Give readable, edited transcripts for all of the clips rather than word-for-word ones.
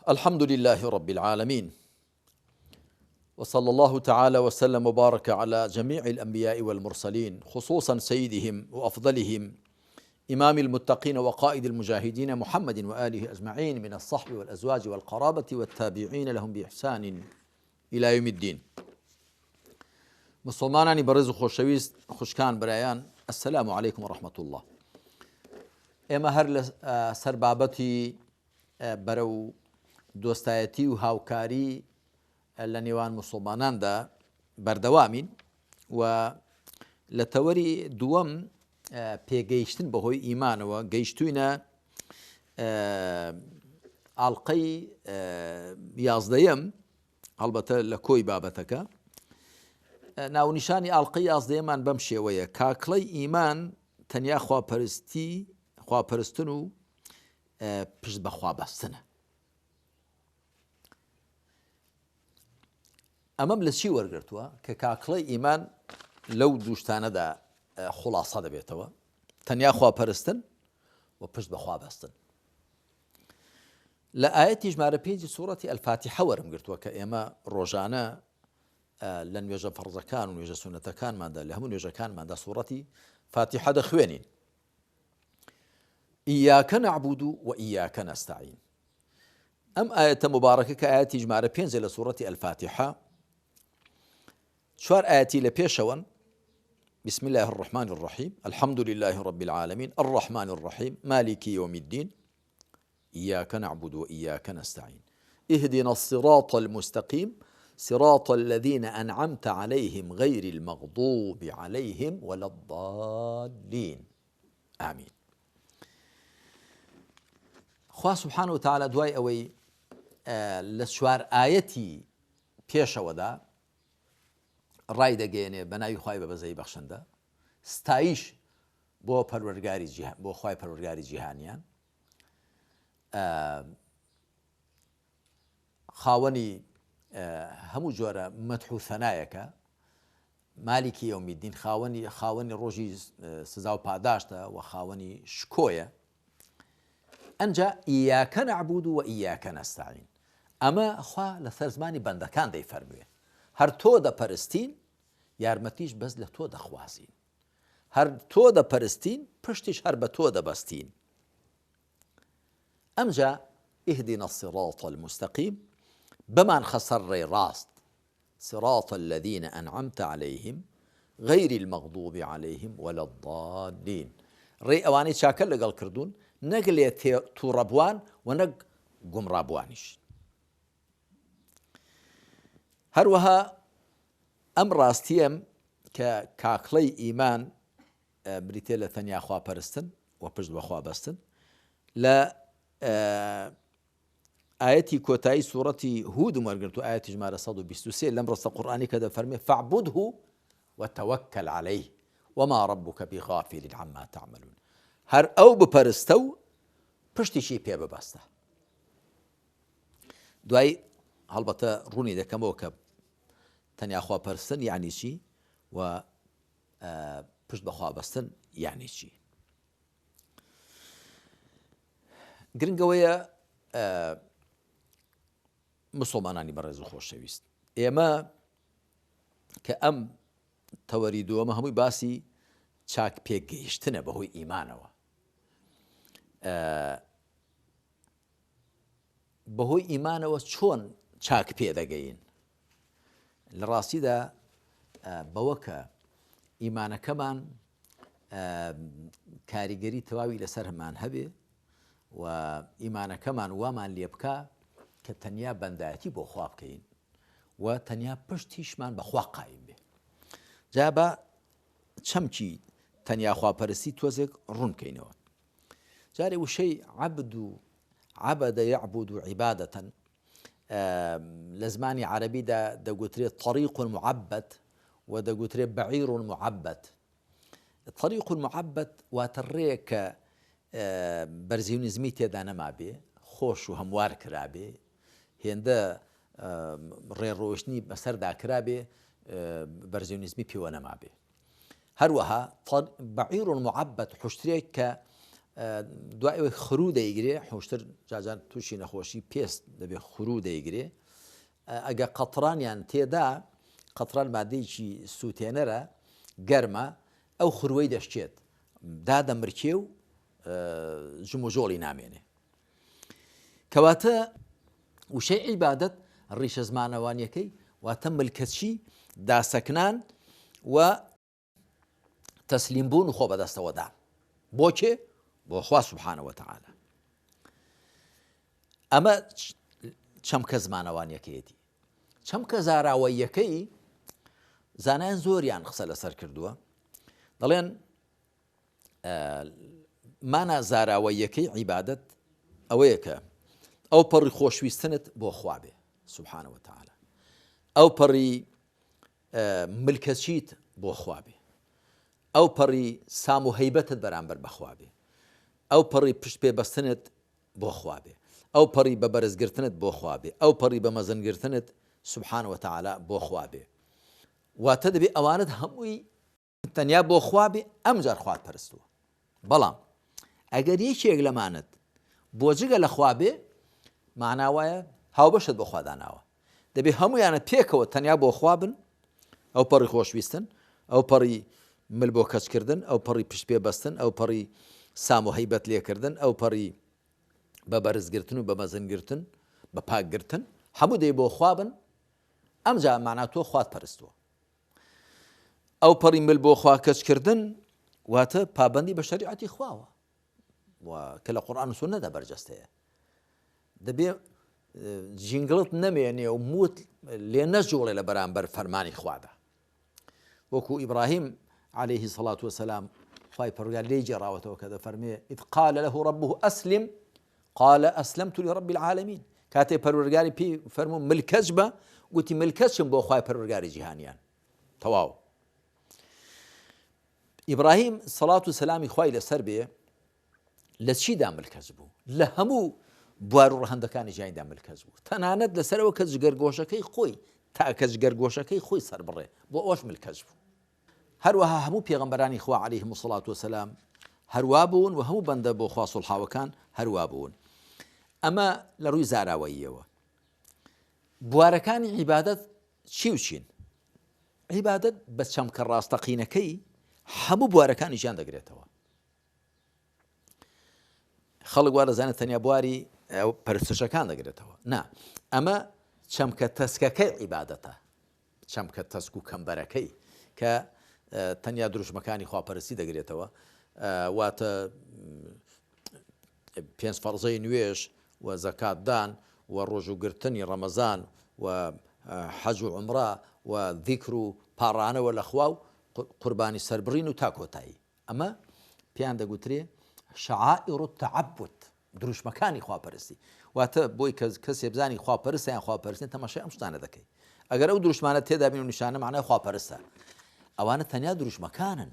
الحمد لله رب العالمين وصلى الله تعالى وسلم وبارك على جميع الأنبياء والمرسلين خصوصا سيدهم وأفضلهم إمام المتقين وقائد المجاهدين محمد وآله أجمعين من الصحب والأزواج والقرابة والتابعين لهم بإحسان إلى يوم الدين. مسلمانانی بەڕێز و خۆشەویست خوشکان برایان السلام علیکم و رحمة الله. ئێمە هەر لە سەر بابەتی بەرەو دۆستایەتی و هاوکاری لە نێوان مسلماناندا بەردەوامین و لە تەوەری دووەم پێگەیشتن بەهۆی ئیمانەوە گەیشتوینە ئاڵلقەی یازدەیەم هەڵبەتە لە کۆی بابەتەکە ناونیشانی ئاڵلقەی یازدەیەمان بەم شێوەیە کاکڵەی ئیمان تەنیا خواپەرستی خواپەرستن و پشت بەخوا بەستنە. ئەمەم لە چی وەرگرتووە کە کاکڵەی ئیمان لەو دووشتانەدا خوڵاسە دەبێتەوە تەنیا خواپەرستن و پشت بەخوا بەستن لە ئاەتی ژمارە پێنجی سوڕەتی ئەلفاتیحە وەرم گرتووە کە ئێمە ڕۆژانە لە نوێژە فەرزەکان و نوێژە سونەتەکانماندا لە هەموو نوێژەکانماندا سوڕەتی فاتیحە دەخوێنین إياك نعبد وإياك نستعين. ئەم ئایەتە موبارەکە کە ئایەتی ژمارە پێنجە لە سوڕەتی الفاتحە چوار ئایەتی لە پێشەوەن بسم الله الرحمن الرحيم الحمد لله رب العالمين الرحمن الرحيم مالك يوم الدين إياك نعبد وإياك نستعين اهدنا الصراط المستقيم صراط الذين أنعمت عليهم غير المغضوب عليهم ولا الضالين آمین. خوا سبحانە وتعالی دوای ئەوەی لە چوار ئایەتی پێشەوەدا ڕای دەگەیەنێ بە ناوی خوای بە بەزەی بەخشندە ستایش بۆ پەروەرگاری جیهان بۆ خوای پەروەرگاری جیهانیان خاوەنی هەموو جۆرە مەدح و ثەنایەکە، مالیکی یوم الدین خاوەنی خاوەنی ڕۆژی سزا و پاداشتە و خاوەنی شکۆیە. ئەنجا ئیاکە نەعبود و ئیاکە نەستعین ئەمە خوا لەسەر زمانی بەندەکان دەیفەرموێ هەر تۆ دەپەرستین یارمەتیش بەس لە تۆ دەخوازین هەر تۆ دەپەرستین پشتیش هەر بە تۆ دەبەستین ئەمجا اهدنا الصراط المستقیم بمانخە سەر ڕێی ڕاست صراط الذین انعمت علیهم غیر المغضوب علیهم ولا الضالین ڕێی ئەوانەی چاکە لەگەڵ کردوون نەک لێ توڕەبووان و نەک گومڕابووانیش. هەروەها ئەم ڕاستیەم کە کاکڵەی ئیمان بریتیە لە تەنیا خواپەرستن و پشت بەخوا بەستن لە ئاەتی کۆتایی سوورەتی هود وەرگرت و ئاەتی ژمارە 123 لەم ڕستە قورئانی کە دەفەرمێ فاعبده وتوکل عليه وما ربك بغافل عما تعملون هەر ئەو بپەرستە و پشتیشی پێ ببەستە دوای هەڵبەتە ڕوونی دەکەمەوە کە تەنیا خواپەرستن یعنی چی و پشت بەخوا بەستن یانی چی؟ گرنگەوەیە مسلمانانی بەڕێز و خۆشەویست ئێمە کە ئەم تەوەری دووەمە هەمووی باسی چاک پێگەیشتنە بەهۆی ئیمانەوە بەهۆی ئیمانەوە چۆن چاک پێدەگەین لە ڕاستیدا بەوە کە ئیمانەکەمان کاریگەری تەواوی لەسەرمان هەبێ و ئیمانەکەمان وامان لێ بکە کە تەنیا بەندایەتی بۆ خوا بکەین و تەنیا پشتیشمان بەخوا قایم بێ جا بە چەمکی تەنیا خواپەرستی تۆزێک ڕوون بکەینەوە جارێ وشەی عەبد و عەبەدە یەعبود و عیبادەتەن لە زمانی عەرەبیدا دەگوترێت طریق معبد و دەگوترێت بعیر معبد. طریق معبد واتە ڕێیەک کە بەرزی و نزمی تێدا نەمابێ، خۆش و هەموار کرابێ، هێندە ڕێ ڕۆیشتنی بەسەردا کرابێ بەرزی و نزمی پێوە نەمابێ. هەروەها بعیر معبد حوشترێک کە دوای ئەوەی خرو دەیگرێ حوشتر جاجان تووشی نەخۆشی پێست دەبێ خرو دەیگرێ ئەگە قەترانیان تێدا قەتران مادەیەکی سووتێنەرە گەرمە ئەو خروەی دەشکێت دادەمرکێ و جموجۆڵی نامێنێ کەواتە وشەی عیبادەت ڕیشە زمانەوانیەکەی واتە ملکەچی داسەکنان و تەسلیم بوون و خۆ بەدەستەوەدان بۆ کێ بۆ خوا سبحانە وتعالى ئەمە چەمکە زمانەوانیەکەیەتی چەمکە زاراوەیەکەی زانایان زۆریان قسە لەسەر کردووە دەڵێن مانا زاراوەیەکەی عیبادەت ئەوەیە کە ئەو پەڕی خۆشویستنت بۆ خوا بێ سبحانە وتعالى ئەو پەڕی ملکەچیت بۆ خوا بێ ئەو پەڕی سام و هەیبەتت بەرامبەر بەخوا بێ ئەو پەڕی پشت پێ بەستنت بۆ خوا بێ ئەو پەڕی بە بەرزگرتنت بۆ خوا بێ ئەو پەڕی بە مەزنگرتنت سبحان وتعالى بۆ خوا بێ واتە دەبێ ئەوانت هەمووی تەنیا بۆ خوا بێ ئەمجار خوات پەرستووە بەڵام ئەگەر یەکێک لەمانت بۆ جگە لە خوا بێ مانا وایە هاوبەشت بۆ خوا داناوە دەبێ هەمویانە پێکەوە تەنیا بۆ خوا بن ئەو پەڕی خۆشویستن ئەو پەڕی مل بۆ کەچکردن ئەو پەڕی پشت پێ بەستن ئەو پەڕی سام و هەیبەت لێکردن ئەو پەڕی بە بەرزگرتن و بە مەزنگرتن بە پاکگرتن هەموو دەی بۆ خوا بن ئەمجا مانا تۆ خوات پەرستووە ئەوپەڕی مل بۆ خوا کەچ کردن واتە پابەندی بە شەریعەتی خواوە و کە لە قورئان و سوننەدا بەرجەستەیە دەبێ جینگڵت نەمێنێ و موت لێ نەجوڵێ لە بەرامبەر فەرمانی خوادا وەکو ئیبراهیم عليه الصلاة والسلام خوای پەروەردگار لێی گێڕاوەتەوە کە دەفەرمێ إذ قال له ربه أسلم قال أسلمت لرب العالمین کاتێ پەروەردگاری پێی فەرموو ملکەچ بە گوتی ملکەچم بۆ خوای پەروەردگاری جیهانیان تەواو ئیبراهیم سەڵات و سەلامی خوای لەسەر بێ لە چیدا ملکەچ بوو لە هەموو بوار و ڕەهەندەکانی ژیانیدا ملکەچ بوو تەنانەت لەسەرەوە کە جگەرگۆشەکەی خۆی تاکە جگەرگۆشەکەی خۆی سەربڕێ بۆ ئەوش ملکەچ بوو هەروەها هەموو پێغەمبەرانی خوا علیهم الصلوة والسلام هەروا بوون و هەموو بەندە بۆ خوا سوڵحاوەکان هەروا بوون. ئەمە لە ڕووی زاراوەییەوە. بوارەکانی عیبادەت چی و چین؟ عیبادەت بە چەمکە ڕاستەقینەکەی هەموو بوارەکانی ژیان دەگرێتەوە. خەڵک وا دەزانێت تەنیا بواری پەرستشەکان دەگرێتەوە. نا، ئەمە چەمکە تەسکەکەی عیبادەتە. چەمکە تەسک و کەمبەرەکەی کە تەنیا دروشمەکانی خواپەرستی دەگرێتەوە، واتە پێنج فەرزەی نوێژ و زەکاتدان و ڕۆژووگرتنی ڕەمەزان و حەج و عومرە و زیکر و پاڕانەوە لە خوا و قوربانی سەربڕین و تا کۆتایی. ئەمە پێیان دەگوترێ شعائر التعبد دروشمەکانی خواپەرستی واتە بۆی کە کەسێ بزانی خواپەرستە یان خواپەرست نیە تەماشای ئەم شتانە دەکەی ئەگەر ئەو دروشمانە تێدا بین و نیشانە معنای خواپەرستە ئەوانە تەنیا دروشمەکانن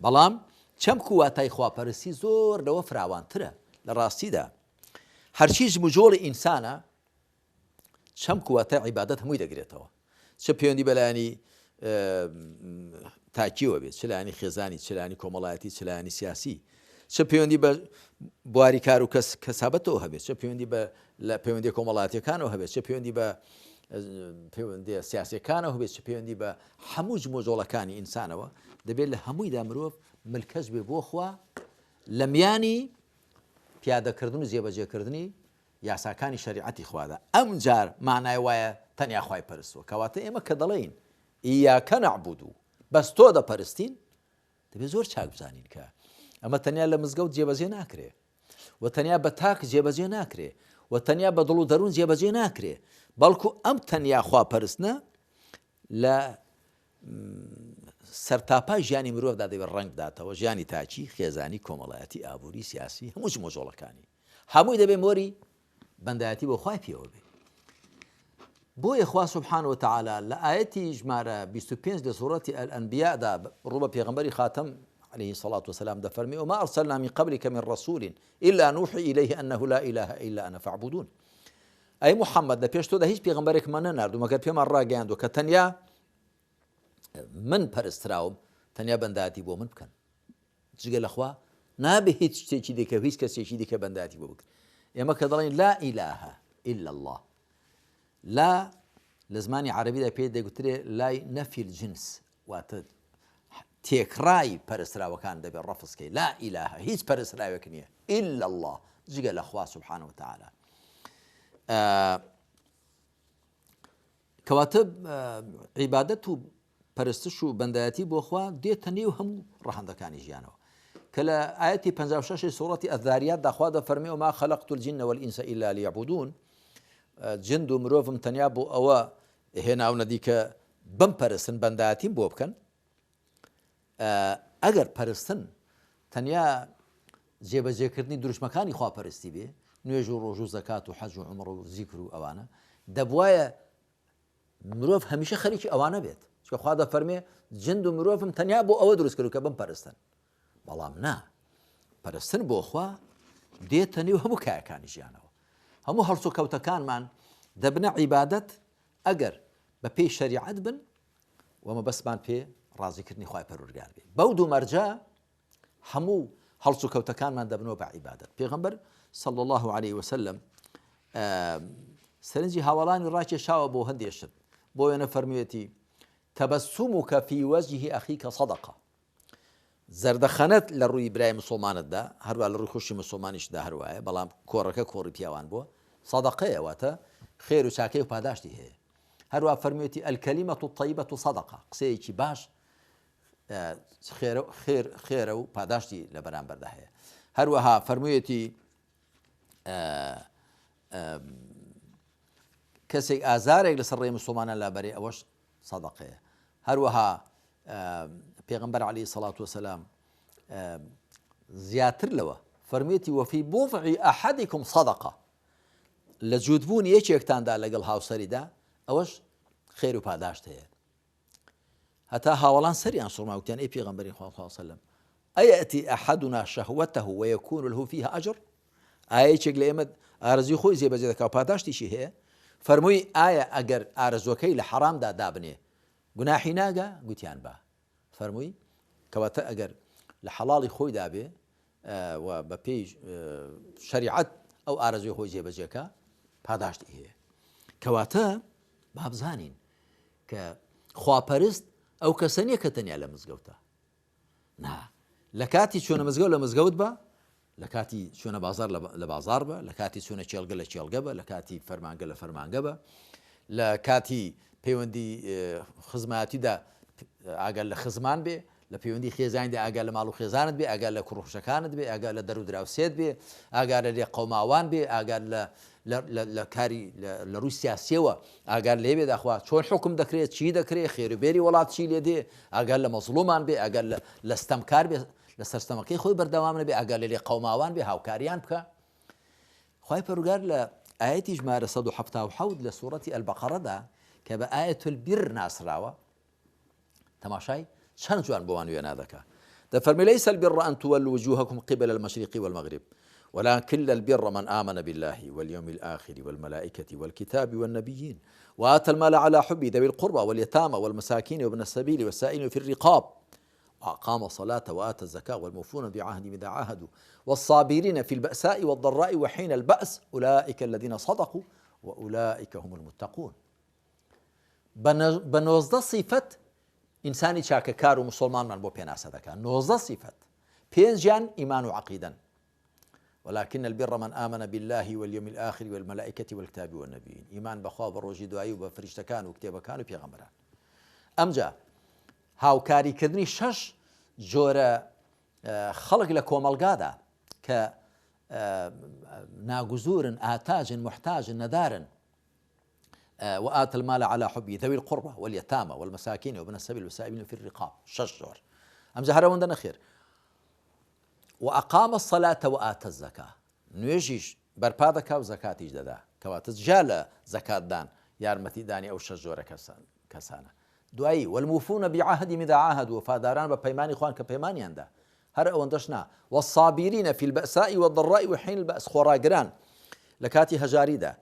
بەڵام چەمک و واتای خواپەرستی زۆر لەوە فراوانترە لە ڕاستیدا هەرچی جموجۆڵی ئینسانە چەمک و واتای عیبادەت هەمووی دەگرێتەوە چ پەیوەندی بە لایەنی تاکیەوە بێت چ لایەنی خێزانی چ لایەنی کۆمەڵایەتی چ لایەنی سیاسی چ پەیوەندی بە بواری کار و کەس کەسابەتەوە هەبێت چ پەیوەندی بە لە پەیوەندی کۆمەڵاتیەکانەوە هەبێت چ پەیوەندی بە پەیوەندیە سیاسەکانەوە هەبێت چ پەیوەندی بە هەموو جمۆجۆڵەکانی ئینسانەوە دەبێت لە هەموویدا مرۆڤ ملکەچ بێ بۆ خوا لە میانی پیادەکردن و جێبەجێکردنی یاساکانی شەریعەتی خوادا، ئەمجار مانای وایە تەنیا خوای پەرستووە، کەواتە ئێمە کە دەڵێین، ایاک نعبد، بەس تۆ دەپەرستین، دەبێت زۆر چاک بزانین کە ئەمە تەنیا لە مزگەوت جێبەجێ ناکرێ و تەنیا بە تاک جێبەجێ ناکرێ و تەنیا بە دڵ و دەروون جێبەجێ ناکرێ، بەڵکو ئەم تەنیا خواپەرستنە لە سەرتاپای ژیانی مرۆڤدا دەبێت ڕەنگ بداتەوە، ژیانی تاکی، خێزانی، کۆمەڵایەتی، ئابووری، سیاسی، هەموو جموجۆڵەکانی. هەمووی دەبێ مۆری بەندایەتی بۆ خوای پێوە بێ. بۆیە خوا سبحانە وتعالی لە ئایەتی ژمارە 25 لە سوڕەتی الانبیاء دا ڕوو بە پێغەمبەری خاتەم عليه الصلاة والسلام دەفەرمێ وما أرسلنا من قبلك من رسول إلا نوحي إليه أنه لا إله إلا أنا فاعبدون ئەی محەممەد لە پێش تۆدا هیچ پێغەمبەرێکمان نەناردوو مەگەر پێمان ڕاگەیاندووە کە تەنیا من پەرستراوم تەنیا بەندایەتی بۆ من بکەن جگە لە خوا نابێ هیچ شتێکی دیکە و هیچ کەسێکی دیکە بەندایەتی بۆ بکرێت. ئێمە کە دەڵێین لا ئیلاهە ئیلا اللە، لا لە زمانی عەرەبیدا پێی دەگوترێ لای نەفی الجنس، واتە تێکڕای پەرستراوەکان دەبێت ڕەفز کەی، لا ئیلاهە هیچ پەرستراوێک نییە ئیلا اللە جگە لە خوا سبحانە وتعالی. کەواتە عیبادەت و پەرستش و بەندایەتی بۆ خوا دێتە نێو هەموو ڕەهەندەکانی ژیانەوە. کە لە ئایەتی 56 سوڕەتی الذاریات دا خوا دەفەرمێ وما خلقت الجن والانس الا ليعبدون جند و مرۆڤم تەنیا بۆ ئەوە هێناونە دی کە بمپەرستن بەندایەتیم بۆ بکەن. ئەگەر پەرستن تەنیا جێبەجێکردنی دروشمەکانی خواپەرستی بێ، نوێژ و ڕۆژ و زەکات و حەج و عومڕە و زیکر و ئەوانە، دەبوایە مرۆڤ هەمیشە خەریکی ئەوانە بێت، چونکە خوا دەفەرمێ جند و مرۆڤم تەنیا بۆ ئەوە دروست کردووە کە بمپەرستن. بەڵام نا، پەرستن بۆ خوا دێتە نێو هەموو کایەکانی ژیانەوە. هەموو هەڵسوکەوتەکانمان دەبنە عیبادەت ئەگەر بە پێی شەریعەت بن و مەبەستمان پێ ڕازیکردنی خوای پەروەردگار بێ. بەو دوو مەرجە هەموو هەڵسوکەوتەکانمان دەبنەوە بە عیبادەت. پێغەمبەر صلی الله علیه وسلم سەرنجی هاوەڵانی ڕاکێشاوە بۆ هەندێ شت. بۆ وێنە فەرموویەتی تبسمک فی وجه اخیک صدقە، زەردەخەنەت لە ڕووی برای مسوڵمانتدا، هەروا لە ڕووی خوشکی مسوڵمانیشتدا هەر وایە، بەڵام کۆڕەکە کۆڕی پیاوان بووە، سەدەقەیە، واتە خێر و چاکەی و پاداشتی هەیە. هەروا فەرموویەتی الکلمە الطیبە صدقە، قسەیەکی باش خێرە خێر خێرە و پاداشتی لە بەرامبەردا هەیە. هەروەها فەرموویەتی کەسێک ئازارێک لەسەر ڕێی مسوڵمانان لابەرێ ئەوەش سەدەقەیە. هەروەها پێغەمبەر عەلەیهی سەڵات وەسەلام زیاتر لەوە فەرموویەتی وەفی بضع ئەحەدکم صدقە، لە جووتبوونی یەکێکتاندا لەگەڵ هاوسەریدا ئەوەش خێر و پاداشت هەیە. هەتا هاوەڵان سەریان سوڕما وتیان ئەی پێغەمبەری خوا صلی الله علیه وسلم ئەیەتی ئەحەدنا شەهوەتە ویکون له فیها ئەجر، ئایا یەکێک لە ئێمە ئارەزووی خۆی جێبەجێ دەکا و پاداشتیشی هەیە؟ فەرمووی ئایا ئەگەر ئارەزووەکەی لە حەرامدا دابنێ گوناحی ناگا؟ گوتیان با. فەرمووی کەواتە ئەگەر لە حەڵاڵی خۆیدا بێ و بە پێی شەریعەت ئەو ئارەزووی خۆی جێبەجێ کا پاداشتی هەیە. کەواتە با بزانین کە خواپەرست ئەو کەسە نییە کە تەنیا لە مزگەوتە، نا لە کاتی چوونە مزگەوت لە مزگەوت بە، لە کاتی چوونە بازار لە بازار بە، لە کاتی چوونە کێڵگە لە کێڵگە بە، لە کاتی فەرمانگە لە فەرمانگە بە، لە کاتی پەیوەندی خزمایەتیدا ئاگا لە خزمان بێ، لە پەیوەندی خێزانیدا ئاگا لە ماڵ و خێزانت بێ، ئاگا لە کوڕ و خوشەکانت بێ، ئاگا لە دەر و دراوسێت بێ، ئاگا لە لێقەوماوان بێ، ئاگا لە لە کاری لە ڕووی سیاسیەوە ئاگات لێ بێ داخوا چۆن حوکم دەکرێت چی دەکرێت خێروبێری وڵات چی لێ دێ ئاگات لە مەزڵومان بێ ئاگات لە ستەمکار بێ لە سەرستەمەکەی خۆی بەردەوام نەبێ ئاگات لە لێ قەوماوان بێ هاوکاریان بکە خوای پەروگار لە ئایەتی ژمارە 177 لە سوڕەتی البقرەدا کە بە ئایەت البر ناسراوە تەماشای چەند جوان بۆمان وێنا دەکا دەفەرمی ليس البر أن تولوا وجوهكم قبل المشرق والمغرب ولكن البر من آمن بالله واليوم الآخر والملائكة والكتاب والنبيين وآتى المال على حبه ذوي القربى واليتامى والمساكين وابن السبيل والسائلين في الرقاب وأقام الصلاة وآتى الزكاة والموفون بعهدهم إذا عاهدوا والصابرين في البأساء والضراء وحين البأس أولئك الذين صدقوا وأولئك هم المتقون. بە 19 سیفەت ئینسانی چاکەکار و مسلمانمان بۆ پێناسە دەکات 19 سیفەت پێنجیان ئیمان و عقیدەن ولكن البر من آمن بالله واليوم الآخر والملائكة والكتاب والنبيين ئیمان بەخوا بە ڕۆژی دوایی و بە فریشتەکان و کتێبەکان و پێغەمبەران ئەمجا هاوکاریکردنی شەش جۆرە خەڵک لە کۆمەڵگادا کە ناگوزورن ئاتاجن محتاجن نەدارن وآتى المال على حبه ذوي القربى واليتامى والمساكين وابن السبيل والسائلين في الرقاب شەش جۆر ئەمجا هەر ئەوەندە نەخێر وأقام الصلاة وآتى الزكاة نوێژیش بەرپا دەکا و زەکاتیش دەدا کەواتە جیا لە زەکاتدان یارمەتیدانی ئەو شەش جۆرە کەسانە دوایی والموفون بعهدهم إذا عاهدوا وفاداران بە پەیمانی خوان کە پەیمانیان دا هەر ئەوەندەش نا والصابرین فی البأساء والضراء وحین البأس خۆڕاگران لە کاتی هەژاریدا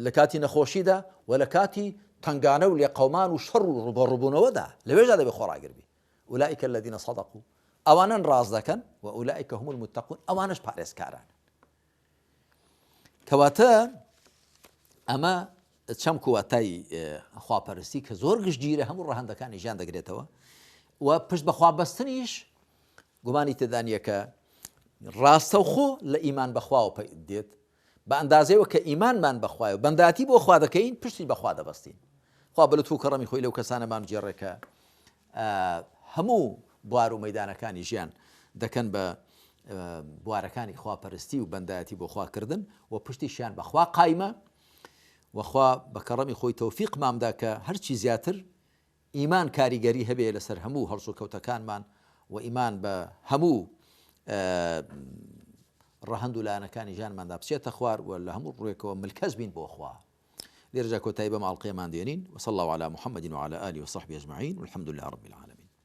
لە کاتی نەخۆشیدا و لە کاتی تەنگانە و لێقەومان و شەڕ و ڕووبەڕووبوونەوەدا لەوێشدا دەبێ خۆڕاگر بی اولئک الذین صدقوا. ئەوانەن ڕاست دەکەن و اولئک هم المتقون ئەوانەش پارێزکارانن. کەواتە ئەمە چەمک و واتای خواپەرستی کە زۆر گشتگیرە هەموو ڕەهەندەکانی ژیان دەگرێتەوە و پشت بەخوا بەستنیش گومانی تێدا نییە کە ڕاستەوخۆ لە ئیمان بەخواوە دێت بە ئەندازەیەوە کە ئیمانمان بەخوایە و بەنداتی بۆ خوا دەکەین پشتی بەخوا دەبەستین خوا بە لوتف و کەڕەمی خۆی لەو کەسانەمان بگێڕێ کە هەموو بوار و مەدانەکانی ژیان دەکەن بە بوارەکانی خواپەرستی و بەندایەتی بۆ خواکردن و پشتیشیان بەخوا قایمە وەخوا بە کەڕەمی خۆی تەوفیقمامدا کە هەرچی زیاتر ئیمان کاریگەری هەبێ لەسەر هەموو هەڵسوکەوتەکانمان و ئیمان بە هەموو ڕەهەند و لایەنەکانی ژیانماندا بچێتە خوار و لە هەموو ڕووێکەوە ملکەچ بین بۆ خوا. لێرەدا کۆتایی بەم ئاڵقەیەمان دێنین. وصلی اللە علی محمد وعلی آله وصحبه اجمعین والحمد لله رب العالمین.